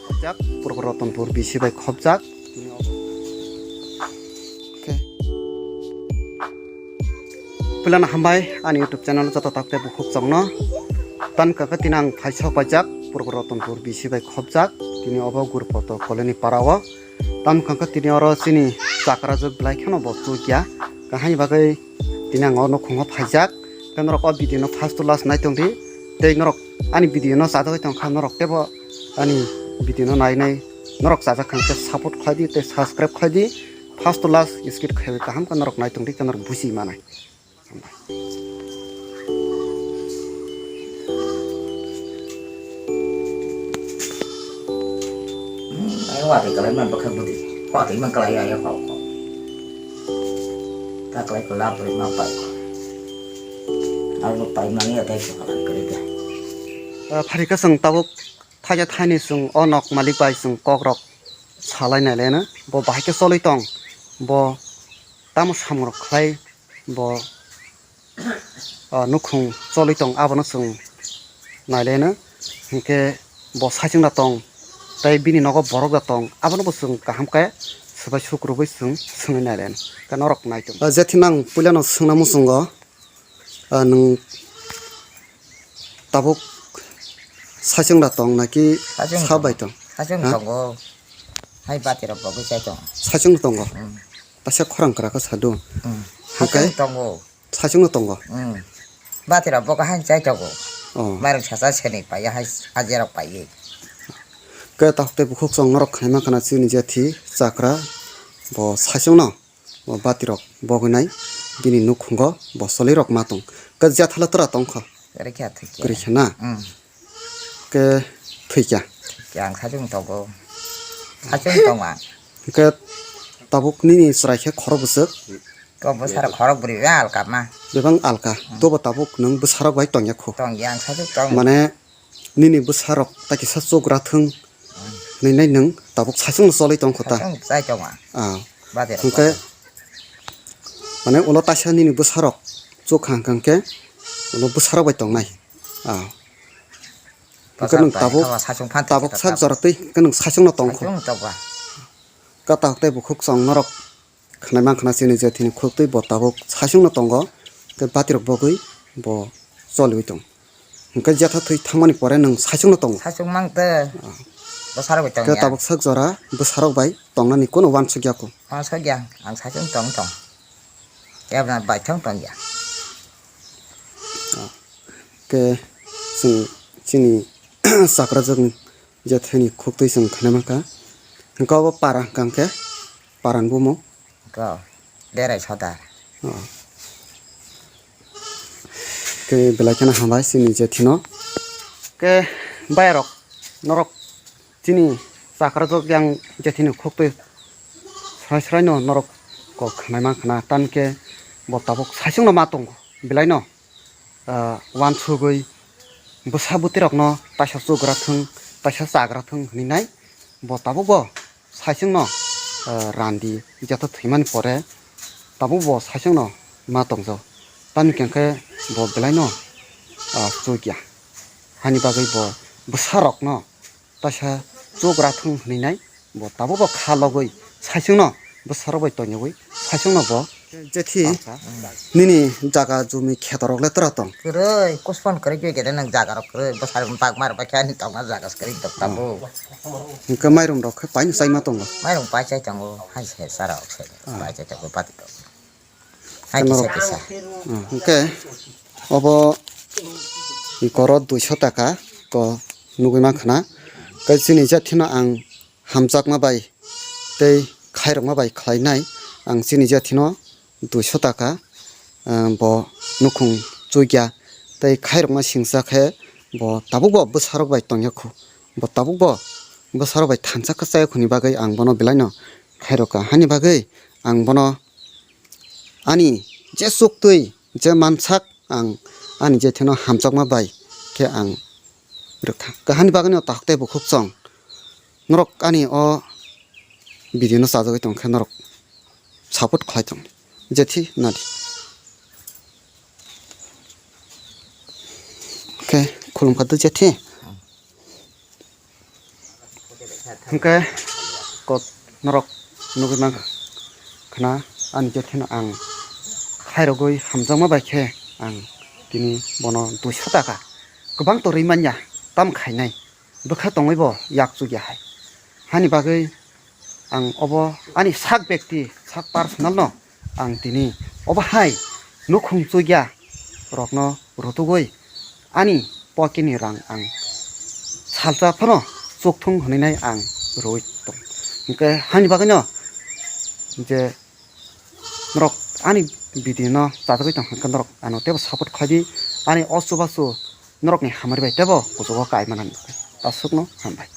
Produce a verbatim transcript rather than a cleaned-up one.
Khopjak, Purbo Rotonpur B C bai khopjak. Tini o-, khe. Puilano hambai ani YouTube channel joto takte bukhuk chongno. Tan kaka tini ang phaisok paijak Purbo Rotonpur B C bai khopjak. Tini obo Gurpoto Colony para o. Tam kaka tini oro chini chakrajwk belai kheno bo chukya. Kahani bagwi tini ang o nukhungo phaijak. Khe norok o video no first to last nai tongdi. Tei norok ani video no chajagwi tongkha norok teibo ani video no nai nai norok chajak kha hwnkhe support khlai di tei subscribe khlai di. First to last skip khaiwi kaham khe norok nai tongdi khe norok buji manai. Ai watwi kalai man bwkhak bwtwi. Watwi man kalai ya ya kok kok. Ta kalai ko lab rwi ma pai ko. Abo pai mani ya dai ko kalai kari da. Ah, pharika chwng tabuk thaja thaini chwng o nok malik bai chwng kok rok salai nai leno. Bo bahai khe cholwi tong. Bo tamo samung rok khlai bo, ah, nukhung cholwi tong, abono chwng nai leno. Hinkhe bo saichung da tong, tei bini nogo borok da tong, abono bo chwng kaham khe swbai suk rwui chwng swngwi nai leno. Khe norok nai tong. Ah, jethi nang puilano swngna muchungo, ah, nwng tabuk saichung da tong naki saichung sa bai tong? Saichung ha? Tongo. Hai bati rok bo bwsai tong. Saichung tongo. Hmm. Taisa khorang kwrak khe sadu. Hmm. Hwnkhe saichung tongo. Saichung no tongo. Hmm. Bati rok bo kaham chai tongo. Oh. Mairung sasa seni pai hai aje rok pai. Ke tak te bukhuk chwng norok khaima khana chini jethi chakra bo saichung no. Bo bati rok bogwi nai bini nukhungo bo solirok ma tong. Ke jathala tora tongkha. Kwrwi kha thwikya. Kwrwi kha na? Hmm. Ke thwikya. Thwikya ang saichung tongo. Saichung tong ang. Ke tabuk nini chwrai khe khorok bwswk? Ko bwsarok khorok bwrwi alka ma. Bebang alka. Hmm. Tobo tabuk nwng bwsarok bai tongya khu. Tongya ang saichung tong. Mane nini bwsarok ta kisa chugra thwng hwnwi nai nwng tabuk saichung no cholwi tong kho ta. Saichung chai tong ang. Ah. Bati rok hwnkhe bati. Mane ulo taisa nini bwsarok chuk kha hwnkhe ulo bwsarok bai tongnai. Ah. Hwnkhe nwng tabuk, tabuk sak jora twi hwnkhe nwng saichung no tong kho. Saichung no tong ba. Ka tabuk tei bukhuk chwng norok khwnai mankha na chini jethi ni khuk twi bo tabuk saichung no tongo, tei bati rok bogwi bo choliwi tong. Hwnkhe jetha thwi thangmani pore nwng saichung no tongo. Saichung mang tei bwsarok bai tong ya. Khe tabuk sak jora bwsarok bai tongnani kono wansuk ya kho. Wansuk ya, ang saichung tong tong. Kebna bai thang tong ya. Khe chwng chini chakrajwk ni jethi ni khuk twi chwng khwnai mankha. Hwnkhe obo para hwnkha hwnkhe para ni bumung. Ko, berai sodar. Oh. Ke belai kheno hambai chini jethi no. Ke bayarok norok chini chakrajwk yang jethi ni khuk twi srai srai no norok kok khwnai mankha na tan khe bo tabuk saichung no ma tongo belai no. Ah, wansugwi bwsa bwtwi rokno taisa chugra thwng, taisa chagra thwng hwnwi nai bo tabuk bo saichung no, ah, randi jotho thwimani pore tabuk bo saichung no ma tongjago. Tamni hwnkhe bo belai no, ah, chukya. Hani bagwi bo bwsa rokno taisa chugra thwng hwnwi nai bo tabuk bo kha logwi saichung no bwsarok bai tongyagwi saichung no bo. Jethi nini jaga jumi kheto rok le tora tong? Kwrwi, kuspon kwrwi khe gede nang jaga rok kwrwi, bwsarok bak mar bai khe ani tongna jaga se kwrwi tong tabuk. Hwnkhe mairum rok khe paino chaima tongo? Mairum pai chai tongo, hai se sara rok se pai chai tongo pati tongo. Hai kisa kisa. Hwnkhe obo ikoro duiso taka ko nugwi mankha na. Tei chini jethi no ang hamjakma bai tei khairokma bai khlainai ang chini jethi no duiso taka, ah, bo nukhung chukya tei khairokma singcha khe bo tabuk bo bwsarok bai tongya khu. Bo tabuk bo bwsarok bai thansa khe chaya khuni bagwi ang bono belai no khairokha. Hani bagwi ang bono ani je chuktwi je mansak ang ani jethi no hamjakma bai khe ang rwkha. Kahani bagwi no tahok tei bukhuk chwng norok ani o video no chajagwi tong khe norok support khlai tong jethi nadi. Khe khulum kha jethi. Hwnkhe kot norok nugwi man khna, ani jotheno ang khairogwi hamjakma bai khe ang tini bono duiso taka kwbang torwi manya, tam khainai bwkha tongwibo yak chukya hai. Hani bagwi ang obo ani sak bekti, sak personal no ang tini obo hai nukhung chukya rokno rutugwi ani pocket ni rang ang salsa phano chukthung hwnwi nai ang rwi tong. Hwnkhe hani bagwino je norok ani video no chajagwi tong hwnkhe norok ano teibo support khaidi, ani o chubachu norokni hamari bai teibo kuchugo kai manani bagwi. Aswkno hambai.